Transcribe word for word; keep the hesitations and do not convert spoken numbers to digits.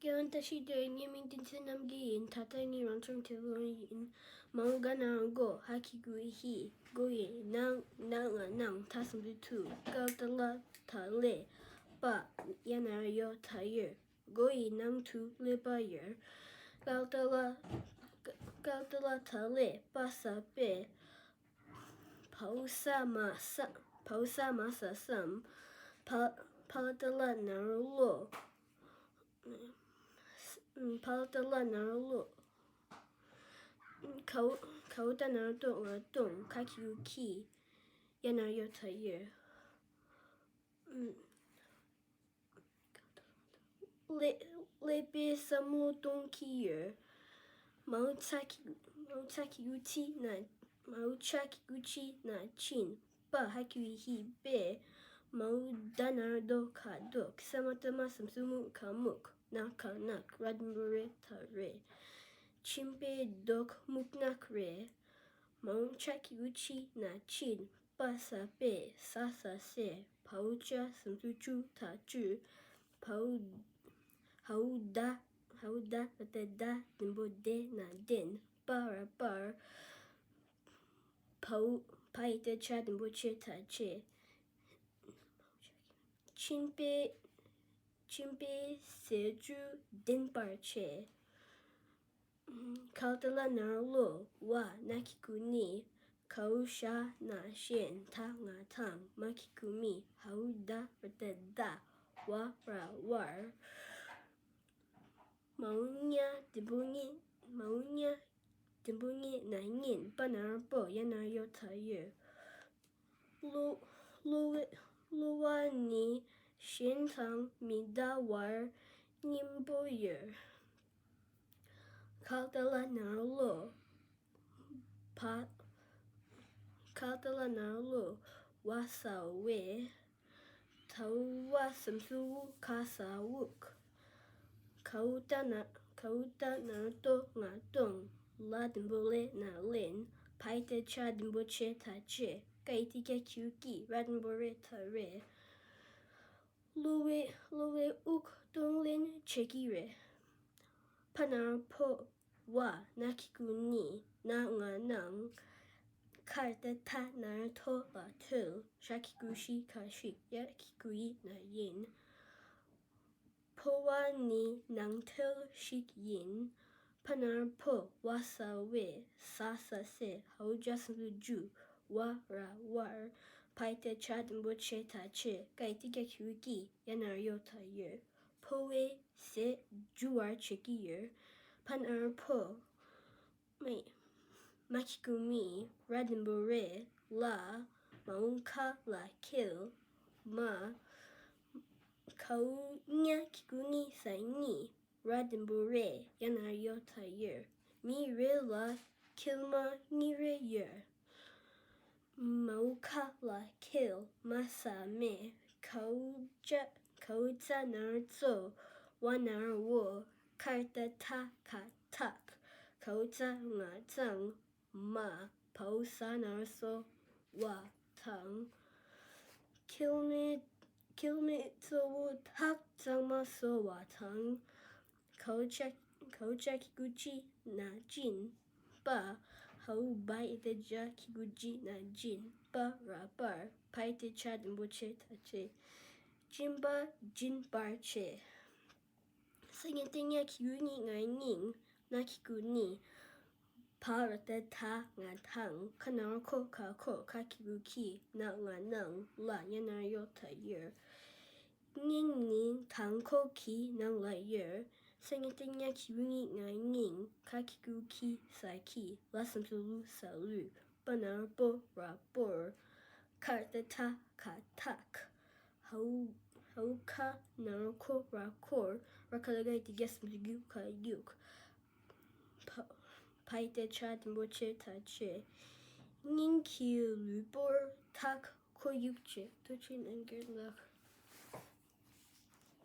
ཁྱེད་རང་བཀྲ་ཤིས་བདེ་ལེགས། ངའི་མིང་བསྟན་འཛིན་རྣམ་རྒྱལ་ཡིན། ད་ལྟ་ངའི་རང་སྦྱོང་དེབ་ཀློག་ཡིན། མ་འོངས་ག་ན་རང་གོ། ཧ་གི་གུ་ཧི། གོ་ཡི་ནང་། ན་ང་ནང་། ད་སུམ་ཅུ་ཐུ། ཀ་ཏ་ལ་ད་ལེ། པ། ཡ་ན་རོ་ཡོ་ད་ཡོད། གོ་ཡི་ནང་དུ་ཀླད་པ་ཡོད། ཀ་ཏ་ལ། ཀ་ཏ་ལ་ད་ལེ། པ་ས་པས། བའོ་ས་མ་ས། བའོ་ས་མ་ས་སམ། ཕ། ཕ་ཏ་ལ་ན་རོ་ལོ། ཕ་ཏ་ལ་ན་རོ་ལོ། གའོ། གའོ་ཏ་ན་རོ་ཏོ་ང་སྟོང་། ཁ་གི་གུ་ཁི། ཡ་ན་རོ་ཡོ་ད་ཡོད། ཀླད། ཀླད་པའི་བསམ་བློ་གཏོང་གི་ཡོད། མའོ་ཚ་གི། མའོ་ཚ་གི་གུ་ཅི་ན། མའོ་ཚ་གི་གུ་ཅི་ན་ཅིན། པ་ཧ་གི་གུ་ཧི་པས། མའོ་ད་ན་རོ་དོ་ག་དོག་ས་མ་ཏ་མ་སུམ་ཅུ་མུ་ག་མུག་ན་ག་ནག་ར་དུམ་བུ་རེ་ད་རེད། ཆིམ་པའི་མདོག་སྨུག་ནག་རེད། མའོ་ཚ་གི་གུ་ཅི་ན་ཅིན། པ་ས་པས། ས་ས་སེ། བའོ་ཅ་སུམ་ཅུ་ཅུ་ད་ཅུ། བའོ། ཧའོ་ད། ཧའོ་ད་ར་ཏ་ད་དིམ་པོ་དེ་ན་དེན། པ་ར་པར། བའོ། བ་ཡ་བཏགས་བྱ་དིམ་པོ་ཆེ་ད་ཆེ། ཆིམ་པའི། ཆིམ་པའི་ཟས་བཅུད་ལྡན་པར་བྱེད། གའོ་ཏ་ལ་ན་རོ་ལོ། བ། ན་གི་གུ་ནི། གའོ་ཞ་ན་ཞེན། ད་ང་དང་། མ་གི་གུ་མི། ཧའོ་ད་ར་ཏ་ད། བ་ར་བར། མའོ་ཉ་དིམ་པོ་ཉེ། མའོ་ཉ་དིམ་པོ་ཉེ་ན་ཉིན། པ་ན་རོ་པོ། ཡ་ན་རོ་ཡོ་ད་ཡོད། གློ། གློ་བའི། གློ་བ་ནི་གཞན་དང་མི་འདྲ་བར་སྙན་པོ་ཡོད། གའོ་ཏ་ལ་ན་རོ་ལོ། བ། གའོ་ཏ་ལ་ན་རོ་ལོ། བ་ས་བས། ད་བ་སུམ་ཅུ་འུ་ག་ས་འུག་གའོ་ཏ་ན། གའོ་ཏ་ན་རོ་ཏོ་ང་སྟོང་། ལ་དིམ་པོ་ལེ་ན་ལེན། བ་ཡ་བཏགས་བྱ་དིམ་པོ་ཆེ་ད་ཆེ། ཀ་ཡ་བཏགས་ཀྱ་གི་གུ་ཀི། ར་དིམ་པོ་རེ་ད་རེད། གློ་བའི། གློ་བའི་དབུགས་གཏོང་ལེན་བྱེད་ཀྱི་རེད། ཕ་ན་རོ་ཕོ། བ། ན་གི་གུ་ནི། ན་ང་ནང་། ཁ་ཏ་ཐ་ན་རོ་ཐོ་ལ་ཐོད། ཤ་གི་གུ་ཤི་ག་ཤིག་ཡ་གི་གུ་ཡི་ན་ཡིན། ཕོ་བ་ནི་ནང་ཐོད་ཞིག་ཡིན། ཕ་ན་རོ་ཕོ། བ་ས་བས། ས་ས་སེ། ཧའོ་ཅ་སུམ་ཅུ་ཅུ། བ་ར་བར། བ་ཡ་བཏགས་བྱ་དིམ་པོ་ཆེ་ད་ཆེ། ཀ་ཡ་བཏགས་ཀྱ་གི་གུ་ཀི། ཡ་ན་རོ་ཡོ་ད་ཡོད། ཕོ་བའི་ཟས་འཇུ་བར་བྱེད་ཀྱི་ཡོད། ཕ་ན་རོ་ཕོ། མ། མ་གི་གུ་མི། ར་དིམ་པོ་རེ། ལ། མའོ་ཁ་ལ་ཁལ། མ། གའོ་ཉ་གི་གུ་ཉི་ས་གཉིས། ར་དིམ་པོ་རེ། ཡ་ན་རོ་ཡོ་ད་ཡོད། མི་རེ་ལ་ཁལ་མ་གཉིས་རེ་ཡོད། མའོ་ཁ་ལ་ཁལ། མ་ས་མེ། གའོ་ཅ། གའོ་ཙ་ན་རོ་ཙོ། བ་ན་རོ་བོ། ཁ་ཏ་ཐ་ག་ཐག་གའོ་ཙ་ང་ཙང་། མ། བའོ་ས་ན་རོ་སོ། བ་དང་། ཁལ་མའི། ཁལ་མའི་གཙོ་བོ་ཐག་གཙང་མ་བཟོ་བ་དང་། གའོ་ཅ། གའོ་ཅ་གི་གུ་ཅི་ན་ཅིན། པ། ཧའོ་བ་ཡ་བཏགས་བྱ་གི་གུ་ཇི་ན་ཇིན། པ་ར་པར། བ་ཡ་བཏགས་བྱ་དིམ་པོ་ཆེ་ད་ཆེ། སྦྱིན་པ་སྦྱིན་པར་བྱེད། ས་ཉ་བཏགས་སྙ་གི་གུ་སྙི་ང་སྙིང་། ན་གི་གུ་ནི། བ་ར་བཏགས་བཏའ་ང་དང་། ཁ་ན་རོ་ཁོ་ག་ཁོག་ཁ་གི་གུ་ཁི། ན་ང་ནང་། ལ་ཡ་ན་རོ་ཡོ་ད་ཡོད། སྙིང་ནི་མདང་ཁོག་གི་ནང་ལ་ཡོད། ས་ཉ་བཏགས་སྙ་གི་གུ་སྙི་ང་སྙིང་། ཁ་གི་གུ་ཁི་ས་ཁི། ལ་སུམ་ཅུ་ལུ་ས་ལུས། པ་ན་རོ་པོ་ར་པོར། ཁ་ར་བཏགས་ཁྲ་ག་ཁྲག་ཧའོ། ཧའོ་ཁ་ན་རོ་ཁོ་ར་ཁོར། ར་ཁ་ལ་ག་ཡ་བཏགས་གྱ་སུམ་ཅུ་གྱུ་ག་གྱུག་བ། བ་ཡ་བཏགས་བྱ་དིམ་པོ་ཆེ་ད་ཆེ། སྙིང་གི་ལུས་པོར་ཐག་ཁོར་ཡུག་བྱེད། ཐུགས་རྗེ་གནང་གི་ལགས།